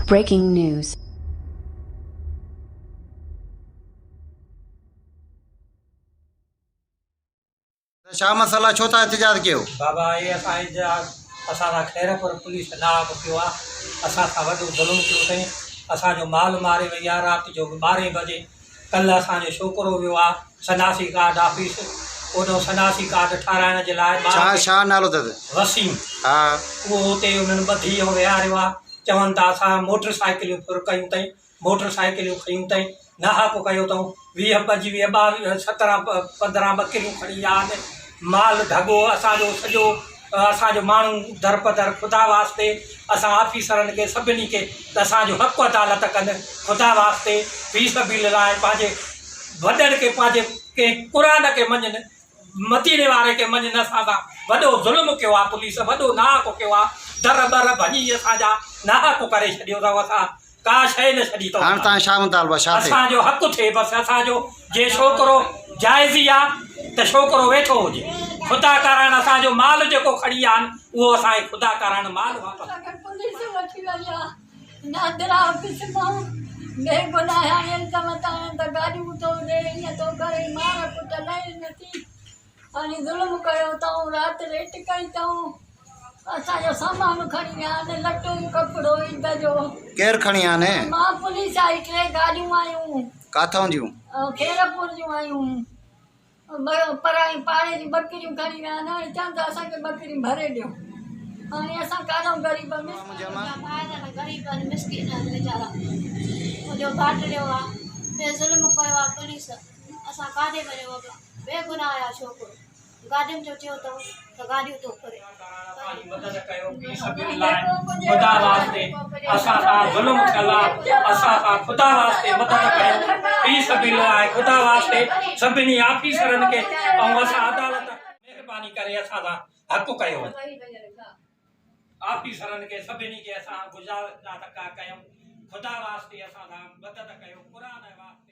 Breaking news. ڇا مسئلا ڇو ٿا احتجاج ڪيو. بابا اهي اسان احتجاج اسان سان خيرپور پوليس ناحق ڪيو آ اسان سان وڏو ظلم ڪيو اٿئين اسان جو مال ماري وئي آ رات جو ٻارهين بجي ڪلهه اسان جو ڇوڪرو ويو آ سناسي ڪارڊ آفيس اوڏو سناسي ڪارڊ ٺاراهڻ جي لاء ٻار ڇا کي ڇا نالو اٿس. وسيم ها. اهو اتي انهن ٻڌي ۽ ويهاريو آ چون ٿا اسان موٽر سائيڪليون ڦر ڪيون اٿئين موٽر سائيڪليون کنيون اٿئين، ناحق ڪيو اٿئون، 20 25 22 17 15 ٻڪريون کڻي ويا آهن، مال ڍڳو اسان جو سڄو اسان جو ماڻهو درپدر خدا واسطي اسان آفيسرن کي سڀني کي ته اسان جو حق عدالت ڪن خدا واسطي في سبيل الله پنهنجي وڏن کي پنهنجي ڪنهن قرآن کي مڃن مديني واري کي مڃ نه اسان سان وڏو ظلم ڪيو آ پوليس وڏو ناحق ڪيو آ در ٻر ڀڃي اسان جا ناحق ڪري ڇڏيو اٿئون اسان ڪا شيء نه ڇڏي اٿئون هاڻ تان ڇا مطالبه ڇا ٿئي. اسان جو حق ٿئي بس اسان جو جي ڇوڪرو جائزي آ ته ڇوڪرو ويٺو هجي خدا ڪارڻ اسان جو مال جيڪو کڻي آن اهو اسان کي خدا ڪارڻ مال واپس. اسان کي پوليس وٺي وئي آ نادرا آفيس مان بيگناهه هاڻي الزام ٿا هڻن ته گاڏيون ٿو ڏي ائين ٿو ڪري مار ڪٽ لهي نٿي هاڻي ظلم ڪيو اٿئون رات ريٽ ڪئي اٿئون اسان جو سامان کڻي ويا آهن لٽو ڪپڙو عيد جو. ڪير کڻي ويا آهن؟ مان پوليس آئي ٽي گاڏيون آيون. ڪاٿئون جون؟ خيرپور جون آيون پرائي پاڙي جون ٻڪريون کڻي ويا آهن هاڻي چون ٿا اسان کي ٻڪريون ڀري ڏيو هاڻي اسان ڪاڏئون غريب مسڪين. منهنجا ڀائر آهن غريب آهن مسڪين آهن ويچارا منهنجو ڀاٽريو آهي بي ظلم ڪيو آهي پوليس اسان ڪاڏي وڃون ابا بيگناهه آهي ڇوڪرو گاڏين جو چيو اٿئون ته گاڏيون ٿو ڦري. اسان جي مدد ڪيو في سبيل الله خدا واسطي اسان سان ظلم ٿيل آ اسان سان خدا واسطي مدد ڪيو في سبيل الله خدا واسطي سڀني آفيسرن کي ۽ اسان عدالت مهرباني ڪري اسان سان حق ڪيو وڃي آفيسرن کي سڀني کي اسان گذارش ٿا ڪيون خدا واسطي اسان سان مدد ڪيو قرآن واسطي.